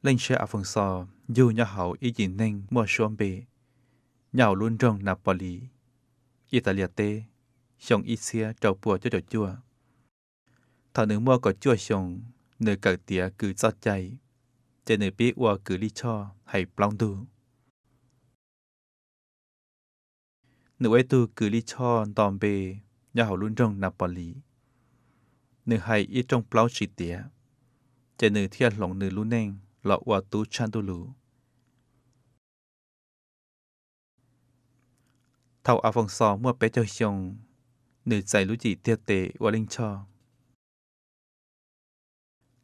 Leej Ntshiab As Foos Xos yug nyob hauv ib yim neeg muaj suab npe nyob hauv lub nroog Nas Pos Lis, Is Tas Li as teb, xyoo ib txhiab rau pua cuaj caum cuaj. Thaum nws muaj kaum cuaj xyoos, nws kawm tiav kws txoj cai, ces nws pib ua kws lij choj hais plaub ntug. Nws ua ib tug kws lij choj nto npe nyob hauv lub nroog Nas Pos Lis. Nws hais ib rooj plaub tsis tiav, ces nws thiaj hloov nws lub neej los ua tub tshaj Ntuj Lus. Thaum As Foos Xos muaj peb caug xyoo, nws txais lub cim tiag tes ua Leej Choj.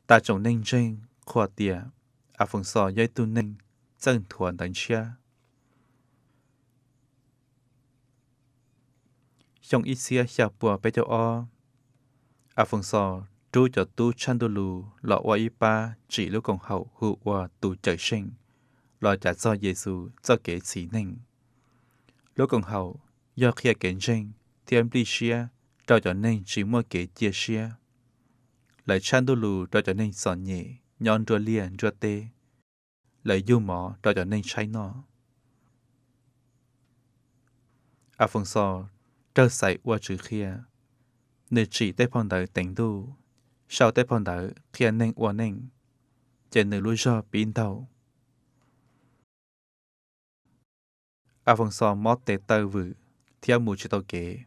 Tas tsoom neeg ntseeg qhuas tias As Foos Xos yog ib tug neeg txawj nthuav ntawv Ntshiab. Xyoo ib txhiab xya pua peb caug ob, As Foos Xos rub cov tub tshaj Ntuj Lus los ua ib pab tsim lub koom haum hu ua Tus Cawm Seej los cav txog Yes Xus txoj kev txhiv neeg. Lub koom haum yog qhia kev ntseeg thiab nplij siab rau cov neeg tsis muaj kev cia siab. Lawv tshaj Ntuj Lus rau cov neeg txom nyem nyob nruab liaj nruab teb. Lawv yug mov rau cov neeg tshaib noj. As Foos Xos raug xaiv ua Tswv Qhia. Nws tsim tej phau ntawv teev Ntuj, sau tej phau ntawv qhia neeg ua neej, ces nws lub zog pib ntaug. As Foos Xos mob tes taw vwm thiab mus tsis tau kev,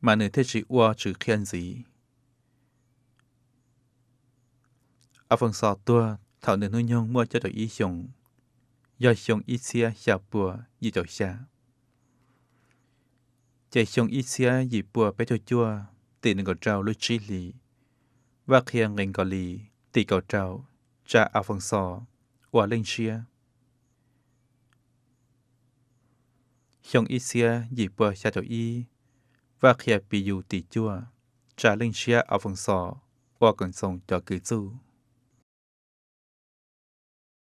mas nws thiaj tsis ua Tswv Qhia ntxiv. As Foos Xos tuag thaum nws hnub nyoog muaj cuaj caum ib xyoos, yog xyoo ib txhiab xya pua yim caum xya. Ces xyoo ib txhiab yim pua peb caug cuaj, tim nees nkaum rau lub tsib hlis, Vaj Qhia Nqes Nkos Lis tim kaum rau tsa As Foos Xos ua Leej Ntshiab. Xyoo ib txhiab yim pua xya caum ib, Vaj Qhia Pis Yus tim cuaj tsa Leej Ntshiab As Foos Xos ua Koom Txoos cov kws txuj.